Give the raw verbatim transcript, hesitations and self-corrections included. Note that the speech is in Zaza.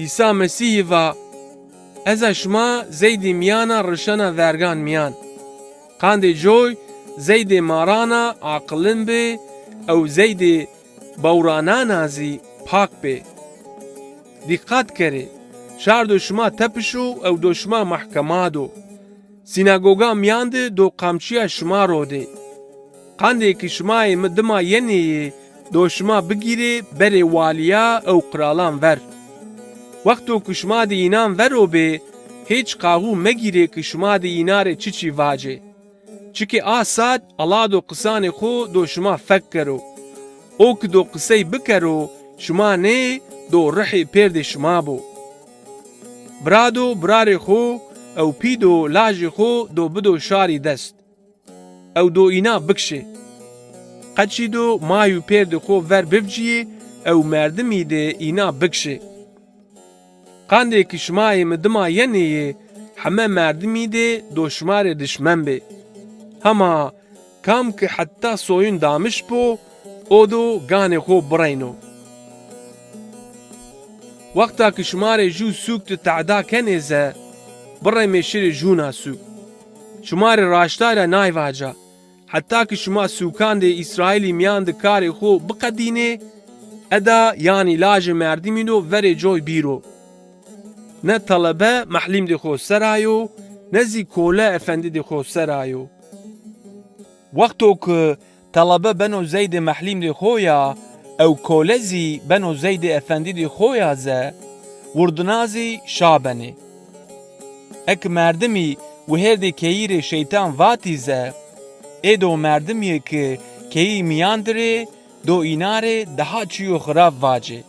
Îsa Mesîhî va, "Ez a şima zeydê mîyana rişena vergan mîyan. Qandê coy zeydê marana aqilin bê ew zeydê bewranana zî pak bê. Dîqat kerê, şar do şima tepişo ew do şima mehkema do. Sînagoga mîyan de do qamçîya şima rodê. Qandê ki şima ê mi dima yenê yê, do şima bigîrê berê walîya ew qiralan ver. Wexto ki şima de înan vero bê, hêç qaxû megîrê ki şima de îna rê çiçî vacê. Çike a saet Ella do qisanê xo do şima fek kero. O ki do qisey bikero, şima nê do rihê pêrdê şima bo. Bira do birarê xo ew pî do lajê xo do bido şarî dest. Ew do îna bikşê. Qeçî do may û pêrdê xo ver bivcîyê ew merdimî de îna bikşê. Qandê ki şima ê mi dima yenê yê, heme merdimî de do şima rê dişmen bê. Hema kam ki heta soyun damiş bo, o do ganê xo bireyno. Wexta ki şima rê jû sûk di tehda kenê ze, biremê şirê jûna sûk. Şima rê raştay ra nay vaca, heta ki şima sûkandê Îsraîlî mîyan di karê xo biqedînê, eda yanî lajê merdimî do verê coy bîro. Ne telebe mehlîmdê xo sera yo, ne zî kole efendidê xo sera yo. Wexto ki telebe beno zeydê mehlîmdê xo ya ew kole zî beno zeydê efendidê xo ya ze, wirdina zî şa benê. Eki merdimî wihêrdê keyî rê şeytan vatî ze, ê do merdimî ki keyî mîyan di rê do îna rê daha çîyo xirab vacê.